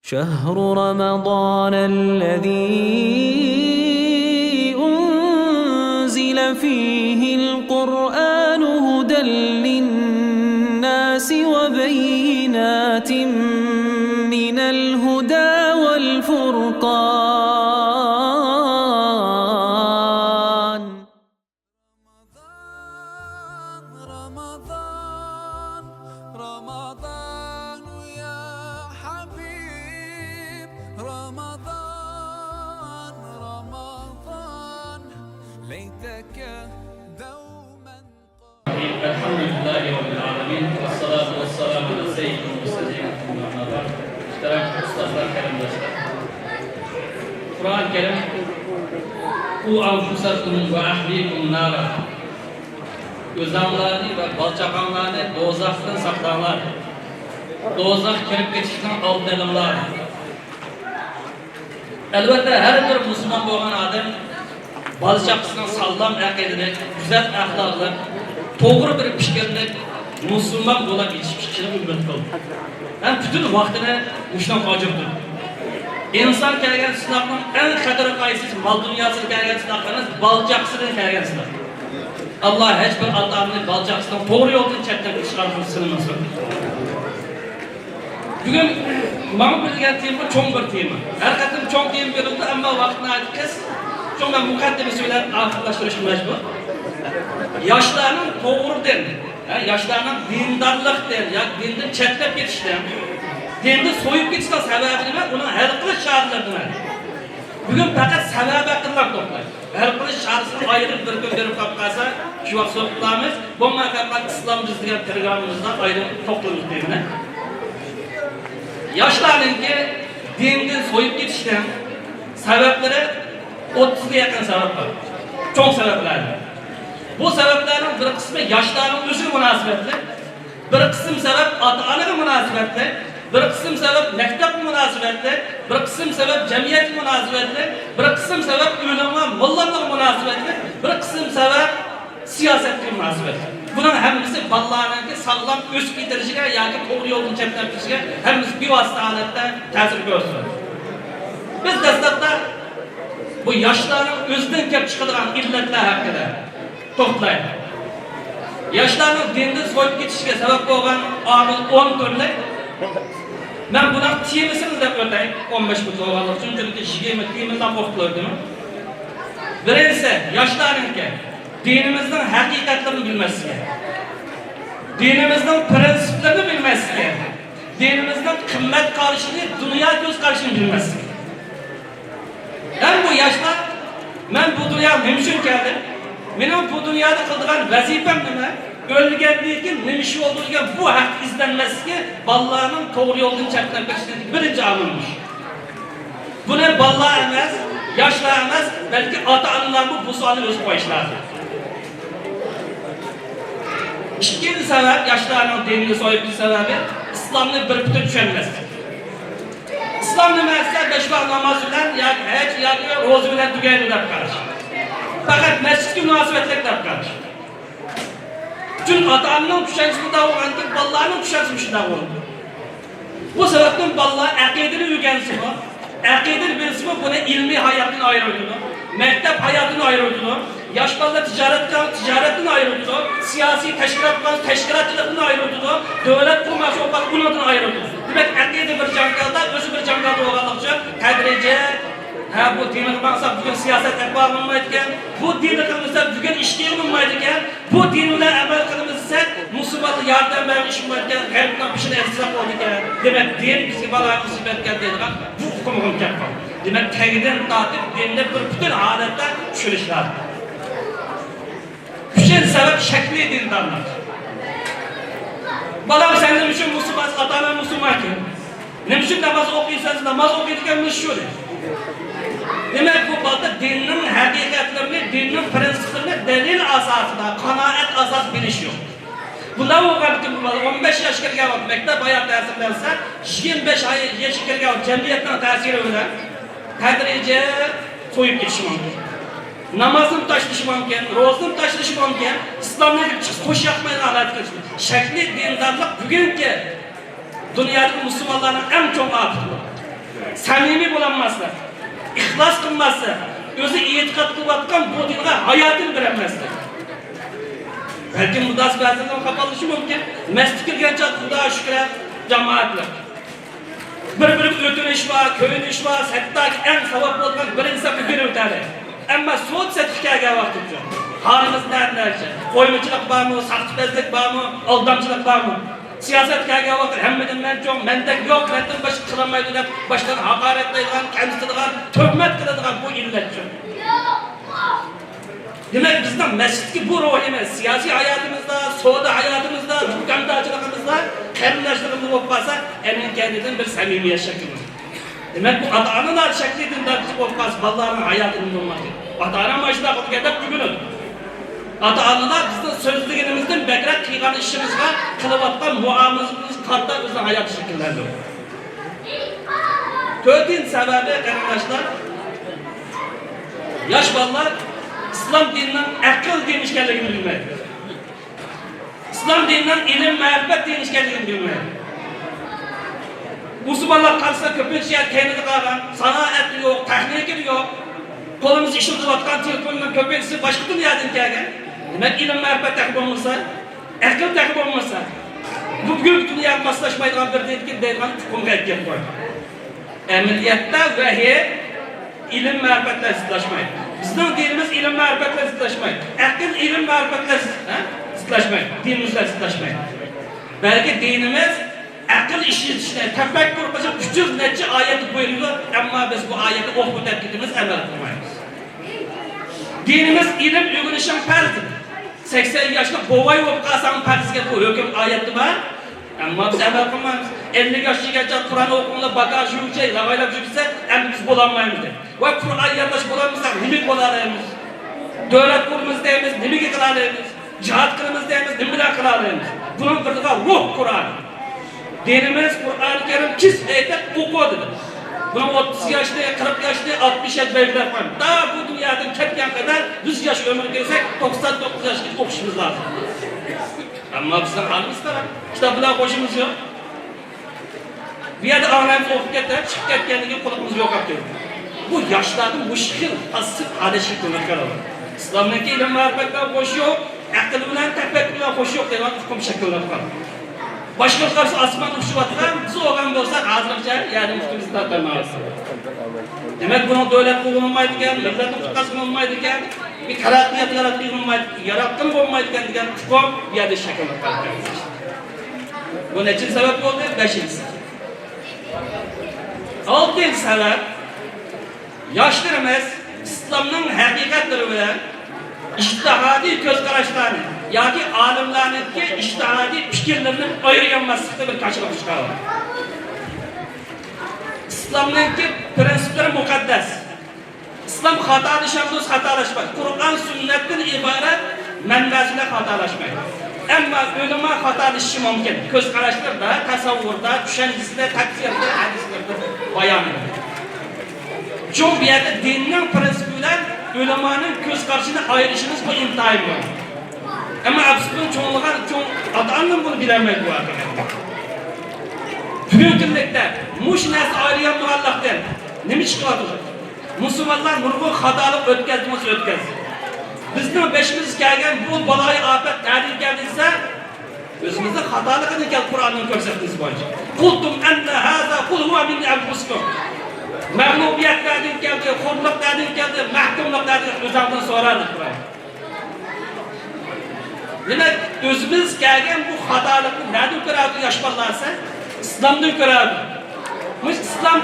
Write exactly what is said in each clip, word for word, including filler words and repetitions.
شهر رمضان الذي أنزل فيه القرآن هدى للناس وبينات من الهدى والفرقان. رمضان، رمضان، رمضان يا حبيب، رمضان، رمضان، ليتك دوما قريب. الحمد لله رب العالمين، والصلاة والسلام على سيد المرسلين، أما بعد. محترم أستاذلار، قېرىنداشلار. قۇرئان كەرىم، قۇ ئەنفۇسەكۇم ۋە ئەھلىكۇم نارا. ئۆزۈڭلارنى ۋە بالا-چاقاڭلارنى دوزاختىن ساقلاڭلار. دوزاخقا كىرىپ كېتىشنىڭ ئالدىنى ئېلىڭلار. ئەلۋەتتە، ھەر بىر مۇسۇلمان بولغان ئادەم بالا-چاقىسىنىڭ ساغلام ئەقىدىلىك، گۈزەل ئەخلاقلىق، توغرا بىر پىكىرلىك مۇسۇلمان بولاپ يېتىشىپ چىقىشىنى ئۈمىد قىلىدۇ. ھەم پۈتۈن ۋاقتىنى مۇشۇنىڭغا ئاجرىتىدۇ. ئىنسان كەلگەن سىناقنىڭ ئەڭ خەتىرى قايسى؟ مال دۇنياسىدا كەلگەن سىناق ئەمەس، بالا-چاقىسىدىن كەلگەن سىناق. ئاللا ھەر بىر ئاتا-ئانىنى بالا-چاقىسىنىڭ توغرا يولدىن چەتنەپ كېتىشىغا سىنىمىسۇن. بۈگۈن ماڭا بېرىلگەن تېما چوڭ بىر تېما. ھەر قېتىم چوڭ تېما بېرىلىدۇ، ئەمما ۋاقىت ناھايىتى قىس. شۇڭا مەن مۇقەددىمىسى بىلەن ئاخىرلاشتۇرۇشقا مەجبۇر. ياشلارنىڭ توغرىدىن، ھە، ياشلارنىڭ دىندارلىقتىن ياكى دىندىن چەتنەپ كېتىشتىن، دىندىن سويۇپ كېتىشنىڭ سەۋەبى نېمە؟ ئۇنىڭ ھەل قىلىش چارىلىرى نېمە؟ بۈگۈن پەقەت سەۋەب ھەققىدىلا توختايلى. ھەل قىلىش چارىسىنى ئايرىپ بىر كۈن بېرىپ قاپ قالسا، شۇ ۋاقىت سۆز قىلارمىز. بولمىغان ئىسلام بىز دېگەن پروگراممىمىزدا ئايرىپ توختىلىمىز دېگىنە. ياشلارنىڭكى دىندىن سويۇپ كېتىشنىڭ سەۋەبلىرى ئوتتۇزغا يېقىن سەۋەب بار. چوڭ سەۋەبلەر. بۇ سەۋەبلەرنىڭ بىر قىسمى ياشلارنىڭ ئۆزىگە مۇناسىۋەتلىك. بىر قىسىم سەۋەب ئاتا-ئانىغا مۇناسىۋەتلىك، بىر قىسىم سەۋەب مەكتەپكە مۇناسىۋەتلىك، بىر قىسىم سەۋەب جەمئىيەتكە مۇناسىۋەتلىك، بىر قىسىم سەۋەب ئۆلۈمگە، موللاملىققا مۇناسىۋەتلىك، بىر قىسىم سەۋەب سىياسەتكە مۇناسىۋەتلىك. بۇنىڭ ھەممىسى بالىلارنىڭكى ساغلام ئۆسۈپ يېتىلىشىگە ياكى توغرا يولدىن چەتنەپ كېتىشىگە ھەممىسى بىۋاسىتە ھالەتتە تەسىر كۆرسىتىدۇ. بىز دەسلەپتە بۇ ياشلارنىڭ ئۆزىدىن كېلىپ چىقىدىغان ئىللەتلەر ھەققىدە توختىلايلى. ياشلارنىڭ دىندىن سويۇپ كېتىشىگە سەۋەب بولغان ئامىل ئون تۈرلۈك. مەن بۇنىڭ تېمىسىنى دەپ ئۆتەي، ئون بەش مىنۇت بولغانلىقى ئۈچۈن، چۈنكى يىگىرمە تېمىنى قويۇپ قويدۇم. بىرىنچىسى، ياشلارنىڭكى دىنىمىزنىڭ ھەقىقەتلىرىنى بىلمەسلىكى، دىنىمىزنىڭ پىرىنسىپلىرىنى بىلمەسلىكى، دىنىمىزنىڭ قىممەت قارىشىنى، دۇنيا كۆز قارىشىنى بىلمەسلىكى. ھەم بۇ ياشلار، مەن بۇ دۇنياغا نېمە ئۈچۈن كەلدىم؟ مېنىڭ بۇ دۇنيادا قىلىدىغان ۋەزىپەم نېمە؟ ئۆلگەندىن كېيىن نېمە ئىش بولىدۇ دېگەن بۇ ھەقتە ئىزدەنمەسلىكى بالىلارنىڭ توغرا يولدىن چەتنەپ كېتىشىدىكى بىرىنچى ئامىل مۇشۇ. بۇنى بالىلار ئەمەس، ياشلار ئەمەس، بەلكى ئاتا-ئانىلارمۇ بۇ سوئالنى ئۆزىگە قويۇشى لازىم. ئىككىنچى سەۋەب، ياشلارنىڭ دىنىنى سويۇپ كېتىش سەۋەبى، ئىسلامنى بىر پۈتۈن چۈشەنمەسلىك. ئىسلام نېمە دېسە، بەش ۋاق ناماز بىلەن ياكى ھەج ياكى روزا بىلەن تۈگەيدۇ دەپ قاراش. پەقەت مەسچىتكە مۇناسىۋەتلىك دەپ قاراش. چۈنكى ئاتا-ئانىنىڭ چۈشەنچىسى مۇنداق بولغاندىكىن، بالىلارنىڭ چۈشەنچىسى مۇشۇنداق بولىدۇ. بۇ سەۋەبتىن بالىلار ئەقىدىنى ئۆگەنسىمۇ، ئەقىدىنى بىلسىمۇ، بۇنى ئىلمىي ھاياتتىن ئايرىۋېتىدۇ، مەكتەپ ھاياتىدىن ئايرىۋېتىدۇ، ياش بالىلار تىجارەتكە، تىجارەتتىن ئايرىۋېتىدۇ، سىياسىي تەشكىلات قىلغان تەشكىلاتچىلىقتىن ئايرىۋېتىدۇ، دۆلەت قۇرماقچى بولۇپ قالسا ئۇنىڭدىن ئايرىۋېتىدۇ. دېمەك، ئەقىدە بىر جاڭگالدا، ئۆزى بىر جاڭگالدا بولغانلىقى ئۈچۈن تەدرىجىي، ھە، بۇ دىنغا ماڭساق بۈگۈن سىياسەت ئەھۋالى بولمايدىكەن، بۇ دىننى قىلمىساق بۈگۈن ئىش تېگى بولمايدىكەن، بۇ دىن بىلەن ئەمەل قىلىمىز دېسەك، مۇسۇلمانلار ياردەم بەرگەن ئىش بولمايدىكەن، غەربنىڭ پېشىنى ئەتسەك بولىدىكەن. دېمەك، دىن بىزگە بالاغا مۇسىبەت كەلدى دەيدىغان بۇ ئۇقۇمغىمۇ كەپ قالدى. دېمەك، تەگىدىن تارتىپ دىننى بىر پۈتۈن ھالەتتە چۈشىنىش لازىم. ئۈچىنچى سەۋەب، شەكلىي دىندارلىق. بالام، سەن نېمە ئۈچۈن مۇسۇلمانسەن؟ ئاتا-ئاناڭ مۇسۇلمانكەن. نېمە ئۈچۈن ناماز ئوقۇيسەن؟ ناماز ئوقۇيدىكەنمىز شۇ دەيدۇ. دېمەك، بۇ بالىدا دىننىڭ ھەقىقەتلىرىنى، دىننىڭ پىرىنسىپلىرىنى دەلىل ئاساسىدا، قانائەت ئاساسىدا بىلىش يوق. بۇنداق بولغاندىكىن بۇ بالا ئون بەش ياشقا كىرگەن ۋاقىت، مەكتەپ ھاياتى تەسىرلەنسە، يىگىرمە بەش ياشقا كىرگەن ۋاقىت جەمئىيەتنىڭ تەسىرى بىلەن تەدرىجىي سويۇپ كېتىشى مۇمكىن. نامازنىمۇ تاشلىشى مۇمكىن، روزىنىمۇ تاشلىشى مۇمكىن، ئىسلامنى چىقىش خوش ياقمايدىغان ھالەتكە كىرىشى مۇمكىن. شەكلىي دىندارلىق بۈگۈنكى دۇنيادىكى مۇسۇلمانلارنىڭ ئەڭ چوڭ ئاپىتى بۇ. قىلماسلىق، ئىخلاس قىلماسلىق، ئۆزى ئېتىقاد قىلىۋاتقان بۇ دىنغا ھاياتىنى بېرەلمەسلىك. بەلكىم مۇنداق بەزىلەرنىڭ خاپالىشى مۇمكىن. مەسچىتكە كىرگەن چاغدا خۇدا شۈكرى جامائەتلىك. بىر-بىرىگە ئۆتۈنۈش بار، كۆيۈنۈش بار، ھەتتاكى ئەڭ ساۋاب بولغان بىر ئىنسان بىر بېرىۋېتەلەي. ئەمما سودا سېتىشقا كەلگەن ۋاقتىچۇ؟ ھالىمىز نەدە؟ قويمىچىلىق بارمۇ، ساختىپەزلىك بارمۇ، ئالدامچىلىق بارمۇ؟ سىياسەتكە كەلگەن ۋاقىت ھەممىدىن مەن چوڭ، مەندەك يوق، مەندىن باشقا قىلالمايدۇ دەپ باشقىلارنى ھاقارەتلەيدىغان، كەمسىتىدىغان، تۆھمەت قىلىدىغان بۇ ئىللەتچۇ. دېمەك، بىزنىڭ مەسچىتتىكى بۇ روھىمىز سىياسىي ھاياتىمىزدا، سودا ھاياتىمىزدا، دۇكاندارچىلىقىمىزدا، قېرىنداشلىقىمىز بولۇپ قالسا، ئەمىن كەينىدىن بىر سەمىمىيەت شەكىللىنىدۇ. دېمەك، بۇ ئاتا-ئانىلار شەكلى دىندار بەرىكەت بولۇپ قالسا، بالىلارنىڭ ھاياتى نېمە بولمايدۇ؟ ئاتا-ئانام مانا شۇنداق قىلىدىكەن دەپ ئۆگىنىدۇ. ئاتا-ئانىلار بىزنىڭ سۆزلىگىنىمىزدىن بەكرەك قىلغان ئىشىمىزغا، قىلىۋاتقان مۇئامىلىمىزگە قارىتا ئۆزىنىڭ ھاياتى شەكىللەندۈرىدۇ. تۆتىنچى سەۋەبى، قېرىنداشلار، ياش بالىلار ئىسلام دىنىنىڭ ئەقىل دىن ئىكەنلىكىنى بىلمەيدۇ. ئىسلام دىنىنىڭ ئىلىم مەرىپەت دىن ئىكەنلىكىنى بىلمەيدۇ. مۇسۇلمانلار قارىسا كۆپىنچە يەر كەينىدە قالغان، سانائەت يوق، تېخنىكا يوق. قولىمىزدا ئىشلىتىۋاتقان تېلېفوننىڭ كۆپىنچىسى باشقا دۇنيادىن كەلگەن. دېمەك، ئىلىم مەرىپەت تېخى بولمىسا، ئەقىل تېخى بولماسا، بۇ بۈگۈنكى دۇنياغا ماسلاشمايدىغان بىر دىنكى دەيدىغان ئۇقۇمغا يەتكەن بار. ئەمەلىيەتتە ۋەھىي ئىلىم مەرىپەت بىلەن زىتلاشمايدۇ. بىزنىڭ دىنىمىز ئىلىم مەرىپەت بىلەن زىتلاشمايدۇ. ئەقىل ئىلىم مەرىپەت بىلەن زىت-، ھە؟ زىتلاشمايدۇ. دىنىمىز بىلەن زىتلاشمايدۇ. بەلكى دىنىمىز ئەقىل ئىشلىتىشنى، تەپەككۇر قىلىشنى ئۈچ يۈز نەچچە ئايەتتە بۇيرۇيدۇ، ئەمما بىز بۇ ئايەتنى ئوقۇپ ئۆتۈپ كېتىمىز، ئەمەل قىلمايمىز. دىنىمىز ئىلىم ئۆگىنىشىڭ پەرز دېدى. سەكسەن ياشلىق بوۋاي بولۇپ قالساڭ پەرز دېگەن بۇ ھۆكۈم ئايەتتە بار. ئەمما بىز ئەمەل قىلمايمىز. ئەللىك ياش كىرگەنچە قۇرئان ئوقۇڭلار، باكا شۇنچە لاغايلاپ يۈرسە، ئەمدى بىز بولالمايمىز دەيدۇ. ۋاي، قۇرئان يادلاش بولالمىساق نېمىگە بولالايمىز؟ دۆلەت قۇرىمىز دەيمىز، نېمىگە قىلالايمىز؟ جىھاد قىلىمىز دەيمىز، نېمە بىلەن قىلالايمىز؟ بۇنىڭ بىردىغا روھ قۇرئان. دىنىمىز قۇرئان كەرىم كېسىپ ئېيتىپ ئوقۇ دېدى. بۇنىڭ ئوتتۇز ياشنى، قىرىق ياشنى، ئاتمىش ياش بەلگىلەپ قويمىدى. تا بۇ دۇنيادىن كەتكەن قەدەر يۈز ياش ئۆمۈر كۆرسەك، توقسان توققۇز ياشقىچە ئوقۇشىمىز لازىم. ئەمما بىزنىڭ ھالىمىز قاراڭ، كىتاب بىلەن خوشىمىز يوق. بۇ يەردە ئاڭلايمىز، ئوقۇپ كەتتى، چىقىپ كەتكەندىن كېيىن قۇلىقىمىز يوقاپ كەتتى. بۇ ياشلاردا مۇشۇ خىل پاسسىپ ھالەت شەكىللىنىپ قالىدۇ. ئىسلامنىڭكى ئىلىم مەرىپەت بىلەن خوشى يوق، ئەقىل بىلەن، تەپەككۇر بىلەن خوشى يوق دەيدىغان ئۇقۇم شەكىللىنىپ قالدى. باشقىلار قارىسا ئاسمان ئۇچۇۋاتقان، بىز ئويغان بولساق ھازىرغىچە يەردىن پۇتىمىزنى تارتالمايۋاتىمىز. دېمەك، بۇنىڭ دۆلەت قۇرغىلى بولمايدىكەن، مىللەتنى قۇتقۇزغىلى بولمايدىكەن، بىر تەرەققىيات ياراتقىلى بولمايدىكەن دېگەن ئۇقۇم بۇ يەردە شەكىللىنىپ قالدى. بۇ نەچچىنچى سەۋەب بولدى؟ بەشىنچىسى. ئالتىنچى سەۋەب، ياشلىرىمىز ئىسلامنىڭ ھەقىقەتلىرى بىلەن ئىجتىھادىي كۆز قاراشلارنى ياكى ئالىملارنىڭكى ئىجتىھادىي پىكىرلىرىنى ئايرىيالماسلىقتا بىر كاشىلىق چىقىرىۋاتىدۇ. ئىسلامنىڭكى پىرىنسىپلىرى مۇقەددەس. ئىسلام خاتالىشامدۇ؟ خاتالاشمايدۇ. قۇرئان سۈننەتتىن ئىبارەت مەنبەسىدە خاتالاشمايدۇ. ئەمما ئۆلىما خاتالىشىشى مۇمكىن. كۆز قاراشلىرىدا، تەسەۋۋۇردا، چۈشەنچىسىدە، تەپسىرىدە، ھەدىسلىرىدە، بايانىدا. شۇڭا بۇ يەردە دىننىڭ پىرىنسىپى بىلەن ئۆلىمانىڭ كۆز قارىشىنى ئايرىشىمىز بۇ ئىنتايىن مۇھىم. ئەمما ئەپسۇسكى، چوڭلىغان، چوڭ ئاتا-ئانىلار بۇنى بىلەلمەيدۇ بۇ ھەقىقەتنى. بۈگۈنكى كۈنلۈكتە مۇشۇ نەرسە ئايرىيالمىغانلىقتىن نېمە چىقىۋاتىدۇ؟ مۇسۇلمانلار نۇرغۇن خاتالىق ئۆتكەزدىمۇ ئۆتكەزدى. بىزنىڭ بېشىمىزغا كەلگەن بۇ بالايىئاپەت نەدىن كەلدى دېسە، ئۆزىمىزنىڭ خاتالىقىدىن كەلدى. قۇرئاننىڭ كۆرسەتمىسى بويىچە. قۇلتۇم ئەننە ھازا قۇل ھۇۋە مىن ئەنفۇسىكۇم. مەغلۇبىيەت نەدىن كەلدى، خورلۇق نەدىن كەلدى، مەھكۇملۇق نەدىن كەلدى، ئۆزۈڭدىن سورا دەپ تۇرىدۇ. دېمەك، ئۆزىمىز كەلگەن بۇ خاتالىقنى نەدىن كۆرەدۇ ياش بالىلار دېسە، ئىسلامدىن كۆرەدۇ. مۇشۇ ئىسلام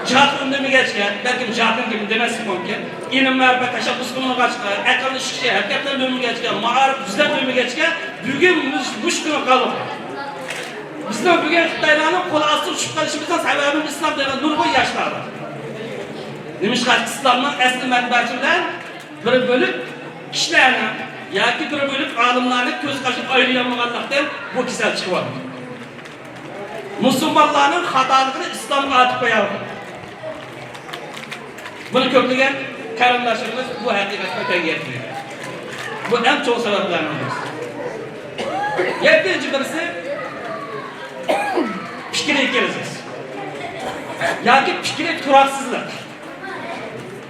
جىھادقا ئۈندىمىگەچكە، بەلكىم جىھادنىڭ گېپىنى دېمەسلىك مۇمكىن. ئىلىم مەرىپەت تەشەببۇس قىلمىغاچقا، ئەقىلنى ئىشقا ھەرىكەت بىلەن بۆلمىگەچكە، مائارىپ ئىزدەپ بۆلمىگەچكە، بۈگۈن بىز مۇشۇ كۈنگە قالدۇق. بىزنىڭ بۈگۈن خىتايلارنىڭ قول ئاستىغا چۈشۈپ قېلىشىمىزنىڭ سەۋەبى ئىسلام دېگەن نۇرغۇن ياشلار بار. نېمىشقا ئىسلامنىڭ ئەسلى مەنبەسى بىلەن بىر بۆلۈك كىشىلەرنىڭ ياكى بىر بۆلۈك ئالىملارنىڭ كۆز قارىشىنى ئايرىيالمىغانلىقتىن بۇ كېسەل چىقىۋاتىدۇ. مۇسۇلمانلارنىڭ خاتالىقىنى ئىسلامغا ئاتىپ قويۇۋاتىدۇ. بۇنى كۆپلىگەن قېرىنداشلىرىمىز بۇ ھەقىقەتكە تەڭ يەتمەيدۇ. بۇ ئەڭ چوڭ سەۋەبلەرنىڭ بىرسى. يەتتىنچى بىرسى، پىكرىي كىرىزىس. ياكى پىكرىي تۇراقسىزلىق.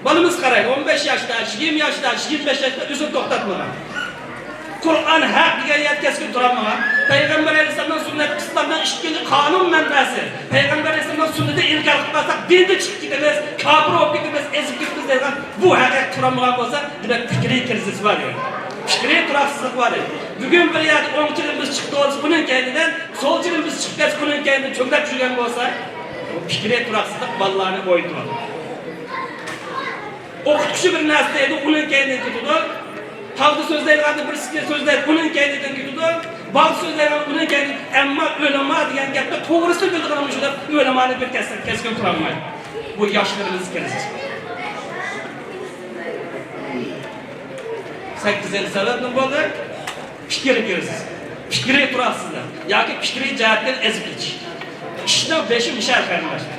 بالىمىز قارايلى، ئون بەش ياشتا، يىگىرمە ياشتا، يىگىرمە بەش ياشتا ئۆزىنى توختاتمىغان. قۇرئان ھەق دېگەن يەردە كەسكىن تۇرالمىغان. پەيغەمبەر ئەلەيھىسسالامنىڭ سۈننىتى ئىسلامنىڭ ئىككىنچى قانۇن مەنبەسى. پەيغەمبەر ئەلەيھىسسالامنىڭ سۈننىتىنى ئىنكار قىلىپ قالساق، دىندىن چىقىپ كېتىمىز، كاپىر بولۇپ كېتىمىز، ئېزىپ كېتىمىز دەيدىغان بۇ ھەقىقەتكە تۇرالمىغان بولسا، دېمەك، پىكرىي كىرىزىس بار دېگەن. پىكرىي تۇراقسىزلىق بار دېگەن. بۈگۈن بىر يەردە ئوڭچىدىن بىز چىقتى بولسا، ئۇنىڭ كەينىدىن، سولچىدىن بىز چىقىپ كەتسە، ئۇنىڭ كەينىدىن چۆملەپ يۈرگەن بولسا، بۇ پىكرىي تۇراقسىزلىق بالىلارنى ئوينىتىۋاتىدۇ. ئوقۇتقۇچى بىر نەرسە دەيدۇ، ئۇنىڭ كەينىدىن كېتىدۇ. تاغدا سۆزلەيدىغاندا بىرسى سۆزلەيدۇ، ئۇنىڭ كەينىدىن كېتىدۇ. بالا سۆزلەيدىغان، ئۇنىڭ كەينىدىن. ئەمما ئۆلىما دېگەن گەپنى توغرىسىنى بىلىدىغان مۇشۇلار ئۆلىمانى بىر كەسكىن، كەسكىن تۇرالمايدۇ. بۇ ياشلىرىمىز كىرىزىس. سەككىزىنچى سەۋەب نېمە بولدى؟ پىكىر كىرىزىس. پىكرىي تۇراقسىزلىق ياكى پىكرىي جەھەتتىن ئېزىپ كېتىش. ئىشنىڭ بېشى مۇشۇ يەر، قېرىنداشلار.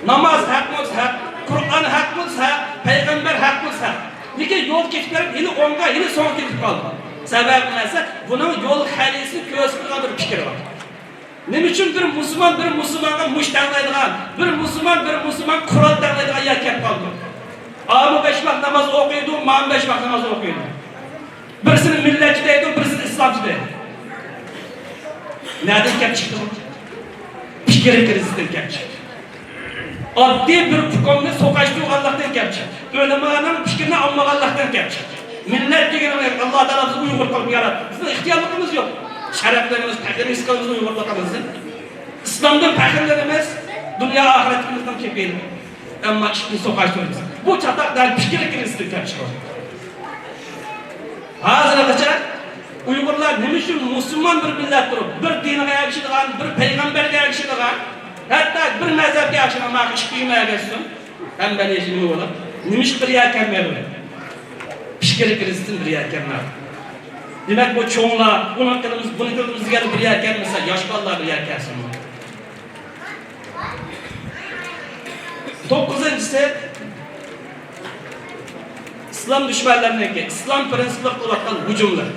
ناماز ھەق بولسا ھەق، قۇرئان ھەق بولسا ھەق، پەيغەمبەر ھەق بولسا ھەق. لېكىن يول كېتىپ بېرىپ، ھېلى ئوڭغا، ھېلى سولغا كېتىپ قالدى. سەۋەبى نەرسە، بۇنىڭ يول خەرىتىسىنى كۆرسىتىدىغان بىر پىكرى بار. نېمە ئۈچۈن بىر مۇسۇلمان بىر مۇسۇلمانغا مۇشت تەڭلەيدىغان، بىر مۇسۇلمان بىر مۇسۇلمان قورال تەڭلەيدىغان يەر كەپ قالدى؟ ئامۇ بەش ۋاق ناماز ئوقۇيدۇ، مامۇ بەش ۋاق ناماز ئوقۇيدۇ. بىرسىنى مىللەتچى دەيدۇ، بىرسىنى ئىسلامچى دەيدۇ. نەدىن كەپ چىقتى بۇ؟ پىكىر كىرىزىسىدىن كەپ چىقتى. ئاددىي بىر ئۇقۇمنى سوقاشتۇرغانلىقتىن كەپ چىقتى. ئۆلىمانىڭ پىكرىنى ئاڭلىمىغانلىقتىن كەپ چىقتى. مىللەت دېگىنىڭ ئاللا تائالا بىزنى ئۇيغۇر قىلىپ ياراتتى. بىزنىڭ ئىختىيارلىقىمىز يوق. شەرەپلىنىمىز، پەخىر ھېس قىلىمىز ئۇيغۇرلۇقىمىزدىن. ئىسلامدىن پەخىرلىنىمىز، دۇنيا ئاخىرىتىمىزنىڭ كېپىلى. ئەمما ئىشتىن سوقاشتۇرىمىز. بۇ چاتاق دەل پىكىر كىرىزىسىدىن كەپ چىقىۋاتىدۇ. ھازىرغىچە ئۇيغۇرلار نېمە ئۈچۈن مۇسۇلمان بىر مىللەت تۇرۇپ، بىر دىنغا ئەگىشىدىغان، بىر پەيغەمبەرگە ئەگىشىدىغان، ھەتتا بىر مەزھەپكە ئەگىشىدىغان، مانا ئىككى يۈز ئەگەشسۇن، ھەممە ئىشىنى بولۇپ، نېمىشقا بىر يەرگە كەلمەيدۇ؟ پىكىر كىرىزىسىدىن بىر يەرگە كەلمەيدۇ. دېمەك، بۇ چوڭلار، ئۇنى قىلىمىز، بۇنى قىلىمىز دېگەن بىر يەرگە كەلمىسە، ياش بالىلار بىر يەرگە كەلسۇن. توققۇزىنچىسى، ئىسلام دۈشمەنلىرىنىڭكى، ئىسلام پىرىنسىپلىرىغا قىلىۋاتقان ھۇجۇملار.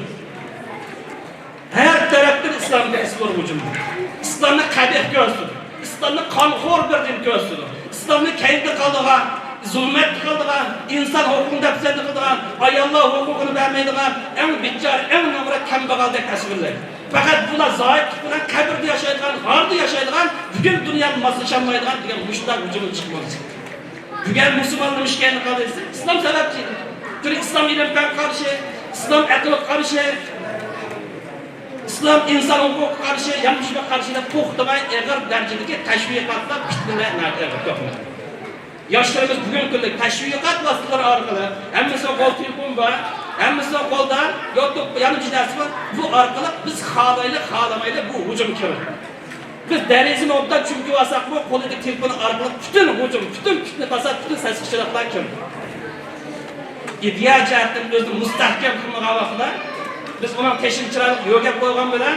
ھەر تەرەپتىن ئىسلام پىرىنسىپلىرىغا ھۇجۇم. ئىسلامنى قەبىھ كۆرسىتىدۇ. ئىسلامنى قانخور بىر دىن كۆرسىتىدۇ. ئىسلامنى كەينىدە قالدۇرغان، زۇلمەتتە قالدۇرغان، ئىنسان ھوقۇقىنى دەپسەندە قىلىدىغان، ئاياللار ھوقۇقىنى بەرمەيدىغان، ئەڭ بىچارە، ئەڭ نامرات كەمبەغەلدەك تەسۋىرلەيدۇ. پەقەت بۇلار زاھىتلىق بىلەن قەبرىدە ياشايدىغان، غاردا ياشايدىغان، بۈگۈن دۇنياغا ماسلىشالمايدىغان دېگەن مۇشۇنداق ھۇجۇمغا چىقمىسۇن. بۈگۈن مۇسۇلمانلار مۇشۇ كەينىدە قالدى دېسە، ئىسلام سەۋەبچى. چۈنكى ئىسلام ئىلىم پەنگە قارشى، ئىسلام ئەقىلگە قارشى، ئىسلام ئىنسان ھوقۇقىغا قارشى، يەنە مۇشۇنىڭغا قارشى دەپ توختىماي ئېغىر دەرىجىدىكى تەشۋىقاتلار، پىتنىلەر ناھايىتى ئېغىر توقۇنىدۇ. ياشلىرىمىز بۈگۈنكى كۈندە تەشۋىقات ۋاسىتىلىرى ئارقىلىق، ھەممىسىنىڭ قولىدا تېلېفون بار، ھەممىسىنىڭ قولىدا يوتۇب، يەنە بىر نەرسە بار. بۇ ئارقىلىق بىز خالايلى، خالىمايلى بۇ ھۇجۇم كىرىدۇ. بىز دېرىزىنى ئوبدان چۈمكۈۋالساقمۇ، قولىدىكى تېلېفون ئارقىلىق پۈتۈن ھۇجۇم، پۈتۈن پىتنە پاسات، پۈتۈن سەسكىچىلىكلار كىرىدۇ. ئىدىيە جەھەتتىن ئۆزىنى مۇستەھكەم قىلمىغان ۋاقتىدا، بىز ئۇنىڭ تېشىنى چىرايلىق يۆگەپ قويغان بىلەن،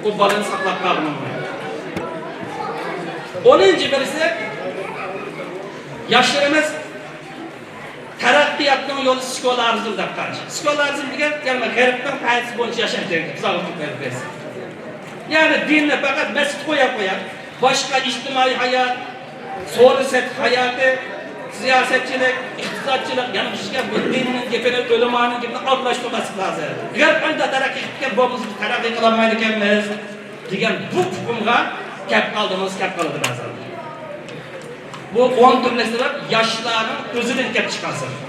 ئۇ بالىنى ساقلاپ قالغىلى بولمايدۇ. ئونىنچى بىرسى، ياشلىرىمىز تەرەققىياتنىڭ يولى سېكۇلارىزم دەپ قارىشى. سېكۇلارىزم دېگەن، يەنى غەربنىڭ پەيزى بويىچە ياشاش دېگەن گەپ، زاۋۇتلۇق غەرب. يەنى دىننى پەقەت مەسچىتكە قويۇپ قويۇپ، باشقا ئىجتىمائىي ھايات، سودا سېتىق ھاياتى، سىياسەتچىلىك، ئىقتىسادچىلىق، يەنە بىر شەيگە بۇ دىننىڭ گېپىنى، ئۆلىمانىڭ گېپىنى ئارىلاشتۇرماسلىق لازىم. غەرب قانداق تەرەققىي قىلىپ كەتكەن، بۇ بىز تەرەققىي قىلالمايدىكەنمىز دېگەن بۇ ئۇقۇمغا كەپ قالدىڭىز، كەپ قالىدۇ بەزىلەر. بۇ ئون تۈرلۈك سەۋەب ياشلارنىڭ ئۆزىدىن كەپ چىققان سەۋەب.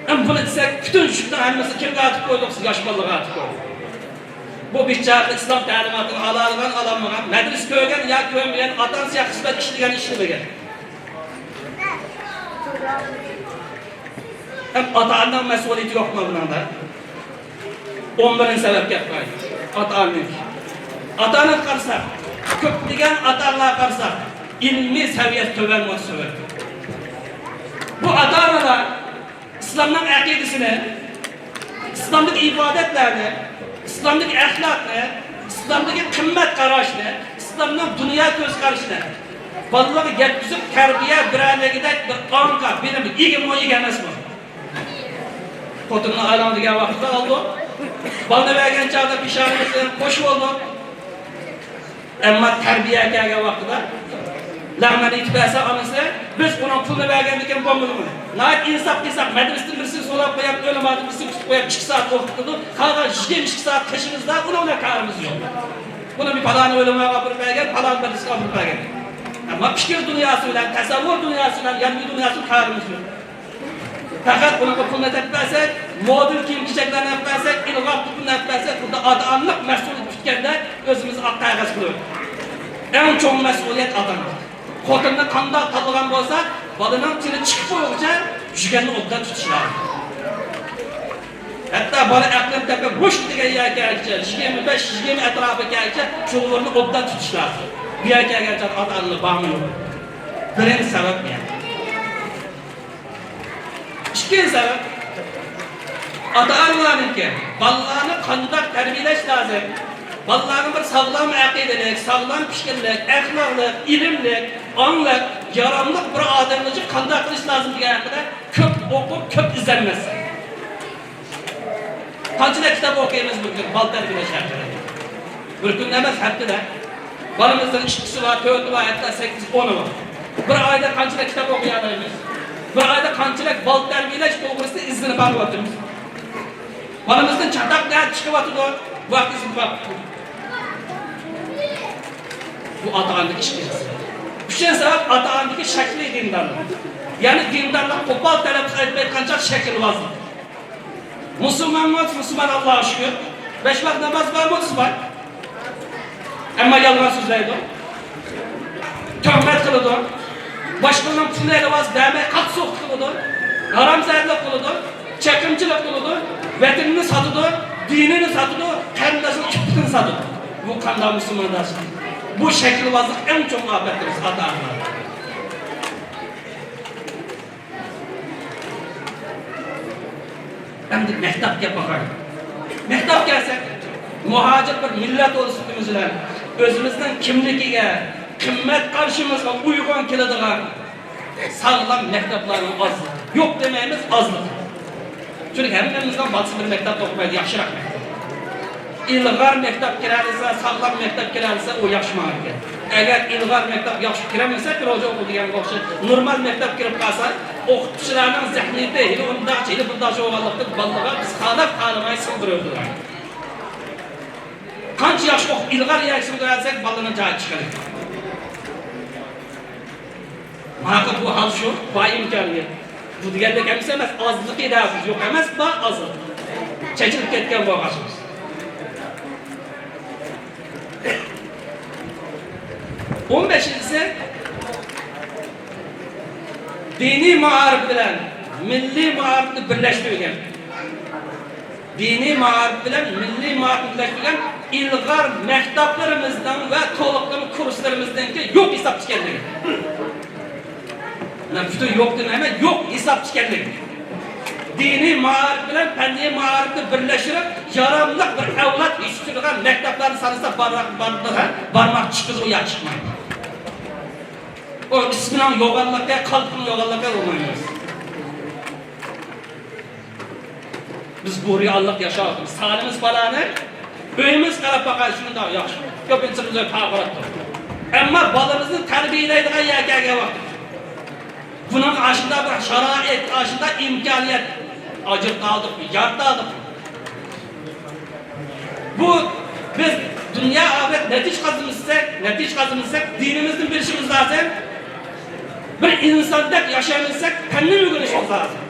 ئەمما بۇنى دېسەك، پۈتۈن يۇرتنىڭ ھەممىسى كىمگە ئاتىپ قويدۇق؟ ياش بالىلارغا ئاتىپ قويدۇق. بۇ بىچارە ئىسلام تەلىماتىنى ئالالىغان، ئالالمىغان، مەدرىسە كۆرگەن يا كۆرمىگەن، ئاتا-ئانىسى ياخشى خىزمەت ئىشلىگەن، ئىشلىمىگەن. ھەم ئاتا-ئانىنىڭ مەسئۇلىيىتى يوقمۇ بۇنىڭدا؟ ئون بىرىنچى سەۋەبكە ئاپىرىمىز. ئاتا-ئانىنىڭكى. ئاتا-ئانىغا قارىساق، كۆپلىگەن ئاتا-ئانىلارغا قارىساق، ئىلمىي سەۋىيەسى تۆۋەن بولۇش سەۋەبى. بۇ ئاتا-ئانىلار ئىسلامنىڭ ئەقىدىسىنى، ئىسلامدىكى ئىبادەتلەرنى، ئىسلامدىكى ئەخلاقنى، ئىسلامدىكى قىممەت قاراشنى، ئىسلامنىڭ دۇنيا كۆز قارىشىنى بالىلارغا يەتكۈزۈپ تەربىيە بېرەلىگۈدەك بىر ئاڭغا، بىلىمگە ئىگىمۇ، ئىگە ئەمەسمۇ؟ خوتۇننى ئايلاڭ دېگەن ۋاقىتتا ئالدۇق. بالىنى بەرگەن چاغدا پېشانىمىزنى قوشۇۋالدۇق. ئەمما تەربىيە كەلگەن ۋاقتىدا لەڭمەن ئېيتىپ بەرسە ئانىسى، بىز ئۇنىڭ پۇلىنى بەرگەندىكىن بولمىدىمۇ؟ ناھايىتى ئىنساپ قىلساق، مەدرىسىدىن بىرسىنى سوراپ قويۇپ، ئۆلىمادىن بىرسىنى كۈتۈپ قويۇپ، ئىككى سائەت ئوقۇتىدۇ، قالغان يىگىرمە ئىككى سائەت قېشىمىزدا، ئۇنىڭ بىلەن كارىمىز يوق. بۇنى بىر پالان ئۆلىماغا ئاپىرىپ بەرگەن، پالان مەدرىسىگە ئاپىرىپ بەرگەن. ئەمما پىكىر دۇنياسى بىلەن، تەسەۋۋۇر دۇنياسى بىلەن، يەنە بىر دۇنياسى كارىمىز يوق. پەقەت ئۇنىڭغا پۇلنى ئېلىپ بەرسەك، مودېل كىيىم-كېچەكلەرنى ئېلىپ بەرسەك، ئىلغار پۇلنى ئېلىپ بەرسەك، بۇندا ئاتا-ئانىلىق مەسئۇلىيىتى پۈتكەندەك ئۆزىمىزنى ئاق قەغەز قىلىۋېتىپتۇ. ئەڭ چوڭ مەسئۇلىيەت ئاتا-ئانا. خوتۇننى قانداق تاللىغان بولسا، بالىنىڭ تىلى چىقىپ بولغۇچە يۈگەننى ئوبدان تۇتۇش لازىم. ھەتتا بالا ئەقلىنى تېپىپ، ھوش دېگەن يەرگە كەلگۈچە، يىگىرمە بەش، يىگىرمە ئەتراپىغا كەلگۈچە شۇغۇرنى ئوبدان تۇتۇش لازىم. بۇ يەرگە كەلگەنچە ئاتا-ئانىلار بارمۇ يوقمۇ؟ بىرىنچى سەۋەب مەن. ئىككىنچى سەۋەب، ئاتا-ئانىلارنىڭكى بالىلارنى قانداق تەربىيەلەش لازىم؟ بالىلارنى بىر ساغلام ئەقىدىلىك، ساغلام پىكىرلىك، ئەخلاقلىق، ئىلىملىك، ئاڭلىق، ياراملىق بىر ئادەمگىچە قانداق قىلىش لازىملىقى ھەققىدە كۆپ ئوقۇپ، كۆپ ئىزدەنمەسلىك. قانچىلىك كىتاب ئوقۇيمىز بىر كۈن بالا تەربىيەلەش ھەققىدە؟ بىر كۈندە ئەمەس، ھەپتىدە. بالىمىزنىڭ ئىككىسى بار، تۆتى بار، ھەتتا سەككىز، ئونى بار. بىر ئايدا قانچىلىك كىتاب ئوقۇيالايمىز؟ بىر ئايدا قانچىلىك بالا تەربىيەلەش توغرىسىدا ئىزدىنىپ بارىۋاتىمىز؟ بالىمىزدىن چاتاق نەدە چىقىۋاتىدۇ؟ ۋاقتى بار. بۇ ئاتا-ئانىدىكى ئىككىنچى سەۋەب. ئۈچىنچى سەۋەب، ئاتا-ئانىدىكى شەكلىي دىندارلىق. يەنى دىندارلىق قوپال تەلەپپۇز ئېيتىپ ئېيتقانچە شەكىلۋازلىق. مۇسۇلمانمۇ، مۇسۇلمان، ئاللاغا شۈكۈر. بەش ۋاق ناماز بارمۇ، بار. ئەمما يالغان سۆزلەيدۇ. تۆھمەت قىلىدۇ. باشقىنىڭ پۇلىنى ئېلىۋالسا بەرمەي قاتتىق سوقۇق قىلىدۇ. ھارامزادىلىق قىلىدۇ. چېقىمچىلىق قىلىدۇ. ۋەتىنىنى ساتىدۇ. دىنىنى ساتىدۇ. قېرىنداشنىڭ ئىپپىتىنى ساتىدۇ. بۇ قانداق مۇسۇلمانداشلىق؟ بۇ شەكىلۋازلىق ئەڭ چوڭ ئاپەتلىرىمىز ئاتا-ئانىلار. ئەمدى مەكتەپكە باقايلى. مەكتەپكە كەلسەك، مۇھاجىر بىر مىللەت بولۇش سۈپىتىمىز بىلەن ئۆزىمىزنىڭ كىملىكىگە، قىممەت قارىشىمىزغا ئۇيغۇن كېلىدىغان ساغلام مەكتەپلەرنىڭ ئازلىقى. يوق دېمەيمىز، ئازلىقى. چۈنكى ھەممىمىزنىڭ بالىسى بىر مەكتەپتە ئوقۇمايدۇ، ياخشىراق مەكتەپ. ئىلغار مەكتەپ كىرەلىسە، ساغلام مەكتەپ كىرەلىسە، ئۇ ياخشى ماڭىدىكەن. ئەگەر ئىلغار مەكتەپ ياخشى كىرەلمىسە، بىر ھوجا ئوقۇيدىغان ئوخشاش نورمال مەكتەپ كىرىپ قالسا، ئوقۇتقۇچىلارنىڭ زەھمىتى ھېلى ئۇنداقچە، ھېلى بۇنداقچە بولغانلىقتىن، بالىلارغا بىز خالاپ خالىماي سىڭدۈرۈۋېتىدۇ. قانچە ياخشى ئوقۇپ، ئىلغار يەرگە سىڭدۈرەلىسەك، بالىنىڭ جايى چىقىدۇ. ماقۇل، بۇ ھال شۇ، بار ئىمكانىيەت. بۇ دېگەنلىك ھەممىسى ئەمەس، ئازلىقى دەۋاتىمىز. يوق ئەمەس، بار ئازلىق. چېچىلىپ كەتكەن بولغاچ. ئون بەشىنچىسى، دىنىي مائارىپ بىلەن مىللىي مائارىپنى بىرلەشتۈرگەن. دىنىي مائارىپ بىلەن مىللىي مائارىپنى بىرلەشتۈرگەن ئىلغار مەكتەپلىرىمىزنىڭ ۋە تولۇقلىما كۇرسلىرىمىزنىڭكى يوق ھېسابتا ئىكەنلىكى. مانا پۈتۈن يوق دېمەيمەن، يوق ھېسابتا ئىكەنلىكى. دىنىي مائارىپ بىلەن پەننىي مائارىپنى بىرلەشتۈرۈپ، ياراملىق بىر ئەۋلاد يېتىشتۈرىدىغان مەكتەپلەرنى سانىسا، بار-، بار-، بارماق چىقىدۇ، يا چىقمايدۇ. ئۇ ئىسمىنىڭ يوغانلىقى، قالپىنىڭ يوغانلىقى بولمايمىز. بىز بۇ رېئاللىق ياشاۋاتىمىز. سانىمىز پالانى، ئۆيىمىز قاراپ باقاي، شۇنداق ياخشى. كۆپىنچىمىز ئۆي پاغىراپتۇ. ئەمما بالىمىزنى تەربىيەلەيدىغان يەر كەلگەن ۋاقتى، بۇنىڭغا ئاشۇنداق بىر شارائىت، ئاشۇنداق ئىمكانىيەت ئاجرىتالدۇقمۇ، يارىتالدۇقمۇ؟ بۇ، بىز دۇنيا ئاخىرەت نەتىجە قازانمىساق، نەتىجە قازانمىساق، دىنىمىزنى بىلىشىمىز لازىم. بىر ئىنساندەك ياشايمىز دېسەك، پەننى ئۆگىنىشىمىز لازىم.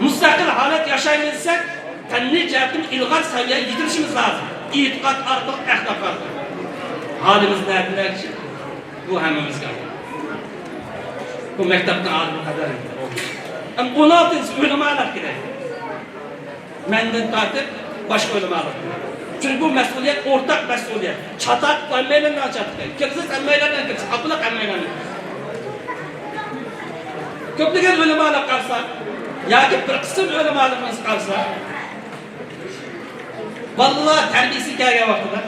مۇستەقىل ھالەت ياشايمىز دېسەك، پەننىي جەھەتتىن ئىلغار سەۋىيەگە يېتىلىشىمىز لازىم. ئېتىقاد ئارقىلىق، ئەخلاق ئارقىلىق. ھالىمىز نەدىن نەگىچە؟ بۇ ھەممىمىزگە. بۇ مەكتەپنىڭ ئالىمى قەدەر. ئەم، ئون ئالتىنچىسى ئۆلىمالار كېرەك. مەندىن تارتىپ باشقا ئۆلىمالار. چۈنكى بۇ مەسئۇلىيەت، ئورتاق مەسئۇلىيەت. چاتاق ھەممەيلەننىڭ چاتىقى. كىرىزىس ھەممەيلەننىڭ كىرىزىسى. ئاپىلىق ھەممەيلەننىڭ. كۆپلىگەن ئۆلىمالار قارىسا، ياكى بىر قىسىم ئۆلىمالىرىمىز قارىسا، بالىلار تەربىيىسىگە كەلگەن ۋاقتىدا،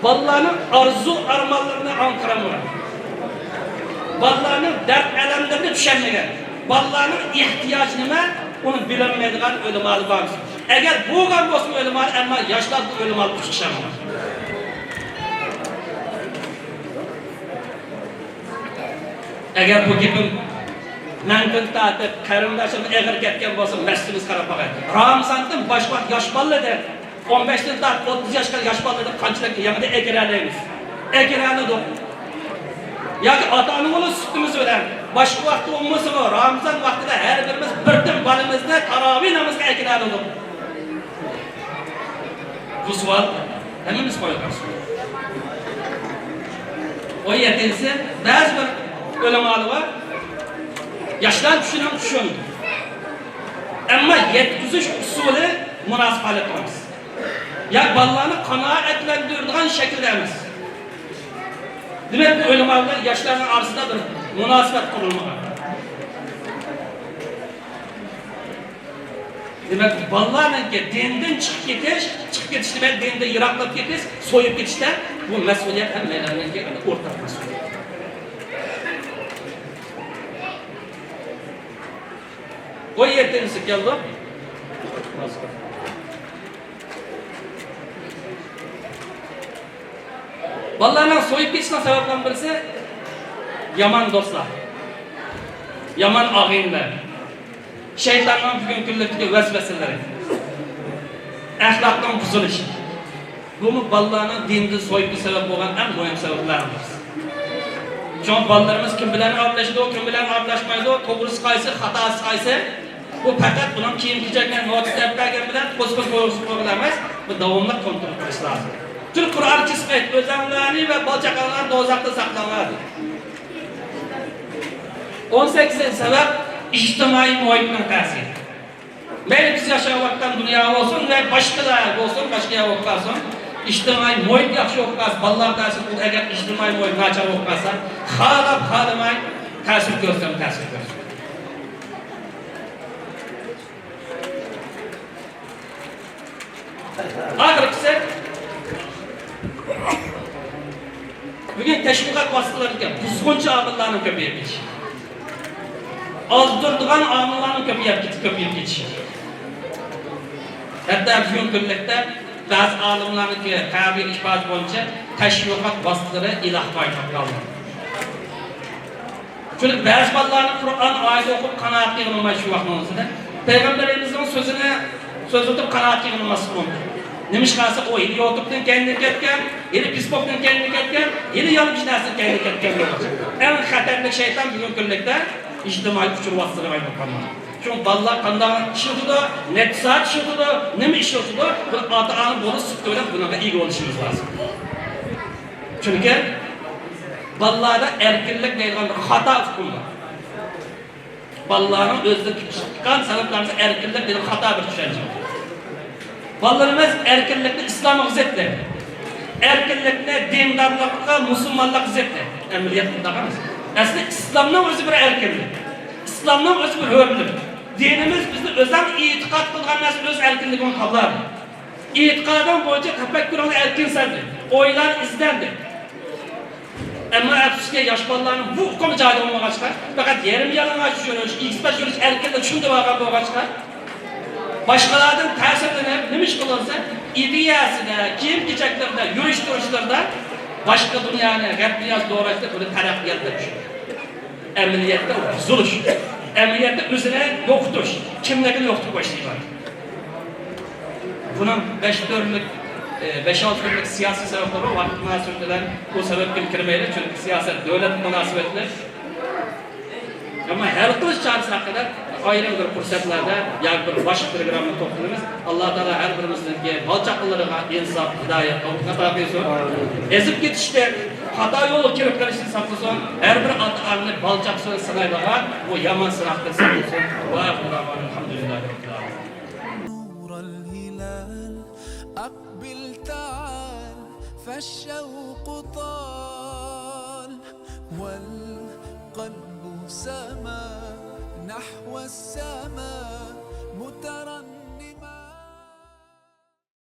بالىلارنىڭ ئارزۇ-ئارمانلىرىنى ئاڭقىرالمىغان، بالىلارنىڭ دەرد-ئەلەملىرىنى چۈشەنمىگەن، بالىلارنىڭ ئېھتىياجى نېمە، ئۇنى بىلەلمەيدىغان ئۆلىمالار بار. ئەگەر بولغان بولسىمۇ ئۆلىمالار، ئەمما ياشلار بۇ ئۆلىمالىققا ئوخشىمايدۇ. ئەگەر بۇ گېپىم مەندىن تارتىپ قېرىنداشلىرىمغا ئېغىر كەتكەن بولسا، مەسىلىمىز خاراب بولغاي. رامىزاندىن باشلاپ ياش بالىلار دەپ، ئون بەشتىن تارتىپ ئوتتۇز ياشقا ياش بالىلار دەپ قانچىلىك يېڭىدىن ئەكىرەلەيمىز؟ ئەكىرەلىدۇق. ياكى ئاتا-ئانىمىزنىڭ سۈپىتىمىز بىلەن باشقا ۋاقىتتا بولمىسىمۇ، رامىزان ۋاقتىدا ھەر بىرىمىز بىردىن بالىمىزنى تاراۋىھ نامىزىغا ئەكىرەلىدۇق. بۇ سوئال ھەممىمىز قويغان سوئال. ئون يەتتىنچىسى، بەزى بىر ئۆلىمالار بار، ياشلار چۈشىنىڭ چۈشىنىدۇ. ئەمما يەتكۈزۈش ئۇسۇلى مۇناسىپ ھالەتتە ئەمەس. يا بالىلارنى قانائەتلەندۈرىدىغان شەكىلدە ئەمەس. دېمەك، بۇ ئۆلىمالار بىلەن ياشلارنىڭ ئارىسىدا بىر مۇناسىۋەت قۇرۇلمىغان. دېمەك، بالىلارنىڭكى دىندىن چىقىپ كېتىش، چىقىپ كېتىش دېمەك، دىندىن يىراقلاپ كېتىش، سويۇپ كېتىشتە بۇ مەسئۇلىيەت ھەممەيلەننىڭكى ئورتاق مەسئۇلىيەت. ئون يەتتىنچىسى كەلدى. بالىلارنىڭ سويۇپ كېتىشىنىڭ سەۋەبلىرىنىڭ بىرسى يامان دوستلار، يامان ئاغىنىلەر، شەيتاننىڭ بۈگۈنكى كۈنلۈكتىكى ۋەسۋەسىلىرى، ئەخلاقنىڭ بۇزۇلۇشى. بۇمۇ بالىلارنىڭ دىندىن سويۇپ كېتىش سەۋەب بولغان ئەڭ مۇھىم سەۋەبلەرنىڭ بىرسى. شۇڭا بالىلىرىمىز كىم بىلەن ئارىلىشىدۇ، كىم بىلەن ئارىلاشمايدۇ، توغرىسى قايسى، خاتاسى قايسى، بۇ پەقەت ئۇنىڭ كىيىم-كېچەكلىرىنى نوچى دەپ بەرگەن بىلەن، قوسما كويغۇزۇپ قويغىلى ئەمەس، بۇ داۋاملىق كونترول قىلىش لازىم. چۈنكى قۇرئان كېسىپ ئېيتتى، «ئۆزەڭلارنى ۋە بالا-چاقاڭلارنى دوزاختىن ساقلاڭلار» دېدى. ئون سەككىزىنچى سەۋەب، ئىجتىمائىي مۇھىتنىڭ تەسىرى. مەيلى بىز ياشاۋاتقان دۇنيا بولسۇن ۋە باشقىلار بولسۇن، باشقا يەر بولۇپ قالسۇن، ئىجتىمائىي مۇھىت ياخشى بولۇپ قالسا، بالىلار تەسىر قىلىدۇ. ئەگەر ئىجتىمائىي مۇھىت ناچار بولۇپ قالسا، خالاپ خالىماي تەسىر كۆرسەم تەسىر كۆرسۇن. ئاخىرقىسى، بۈگۈن تەشۋىقات ۋاسىتىلىرىدىكى بۇزغۇنچى ئامىللارنىڭ كۆپىيىپ كېتىشى، ئازدۇرىدىغان ئامىللارنىڭ كۆپىيىپ كېتىپ، كۆپىيىپ كېتىشى. ھەتتا بۈگۈنكى كۈنلۈكتە بەزى ئالىملارنىڭكى تەبىئىي ئىپادىسى بويىچە تەشۋىقات ۋاسىتىلىرى ئىلاھقا ئايلىنىپ قالدى. چۈنكى بەزى بالىلارنىڭ قۇرئان ئايىتى ئوقۇپ قانائەت قىلغىنى بولماي شۇ ۋاقىتنىڭ ئۆزىدە پەيغەمبىرىمىزنىڭ سۆزىنى سۆزلىتىپ قانائەت قىلغىنى بولماسلىقى مۇمكىن. نېمىشقا دېسە، ئۇ ھېلى يۇتۇبتىن كەينىدىن كەتكەن، ھېلى فېيسبۇكتىن كەينىدىن كەتكەن، ھېلى يالغۇز نەرسىدىن كەينىدىن كەتكەن بولغاچقا. ئەڭ خەتەرلىك شەيتان بۈگۈنكى كۈنلۈكتە ئىجتىمائىي ئۇچۇر ۋاسىتىلىرىغا ئايلىنىپ قالماقتا. شۇڭا بالىلار قانداق ئىشلىتىدۇ، نەچچە سائەت ئىشلىتىدۇ، نېمە ئىشلىتىدۇ، بۇ ئاتا-ئانا بولۇش سۈپىتى بىلەن بۇنىڭغا ئىگە بولۇشىمىز لازىم. چۈنكى بالىلاردا ئەركىنلىك دەيدىغان بىر خاتا ئۇقۇم بار. بالىلارنىڭ ئۆزىدىن چىققان سەۋەبلەرنىڭ ئەركىنلىك دېگەن خاتا بىر چۈشەنچە. بالىلىرىمىز ئەركىنلىكنى ئىسلامغا زىت دەيدۇ. ئەركىنلىكنى دىندارلىققا، مۇسۇلمانلىققا زىت دەيدۇ. ئەمەلىيەتتە ئۇنداق ئەمەس. ئەسلى ئىسلامنىڭ ئۆزى بىر ئەركىنلىك. ئىسلامنىڭ ئۆزى بىر ھۆرلۈك. دىنىمىز بىزنى ئۆزۈڭ ئېتىقاد قىلغان نەرسە ئۆز ئەركىنلىكىڭنى قوغدايدۇ. ئېتىقادىڭ بويىچە تەپەككۇرۇڭدا ئەركىن سەزدى. ئويلار ئىزدەندى. ئەمما ئەپسۇسكى، ياش بالىلارنىڭ بۇ ئۇقۇمى جايىدا بولمىغاچقا، پەقەت يېرىم يالىڭاچ يۈرۈش، ئېگىز-پەس يۈرۈش ئەركىنلىكىنى چۈشىنىۋالغان بولغاچقا، باشقىلاردىن تەسىرلىنىپ، نېمە ئىش قىلىنسا، ئىدىيەسىدە، كىيىم-كېچەكلىرىدە، يۈرۈش-تۇرۇشلىرىدا باشقا دۇنيانى، غەرب دۇنياسىنى دوراشتا بۇنى تەرەققىيات دەپ چۈشىنىدۇ. ئەمەلىيەتتە بۇزۇلۇش. ئەمەلىيەتتە ئۆزىنى يوقىتىش، كىملىكىنى يوقىتىپ قويۇش دېگەن. بۇنىڭ بەش تۈرلۈك، ئى، بەش-ئالتە تۈرلۈك سىياسىي سەۋەبلىرى بار. ۋاقىت مۇناسىۋىتى بىلەن بۇ سەۋەبكە كىرمەيلى، چۈنكى سىياسەت دۆلەت مۇناسىۋەتلىك. ئەمما ھەل قىلىش چارىسى ھەققىدە ئايرىم بىر پۇرسەتلەردە ياكى بىر باشقا پروگراممىدا توختىلىمىز. ئاللا تائالا ھەر بىرىمىزنىڭكى بالا-چاقىلىرىغا ئىنساپ، ھىدايەت، توپىق ئاتا قىلسۇن. ئېزىپ كېتىشتىن، خاتا يولغا كىرىپ قېلىشتىن ساقلىسۇن. ھەر بىر ئاتا-ئانىنى بالا-چاقىسىنى سىنايدىغان بۇ يامان سىناقتىن ساقلىسۇن. ۋە ئاخىرۇ دەۋانا ئەلھەمدۇلىللاھى رەببىل ئالەمىن. نور الهلال، أقبل تعال، فالشوق طال، والقلب سما نحو السماء، متردد.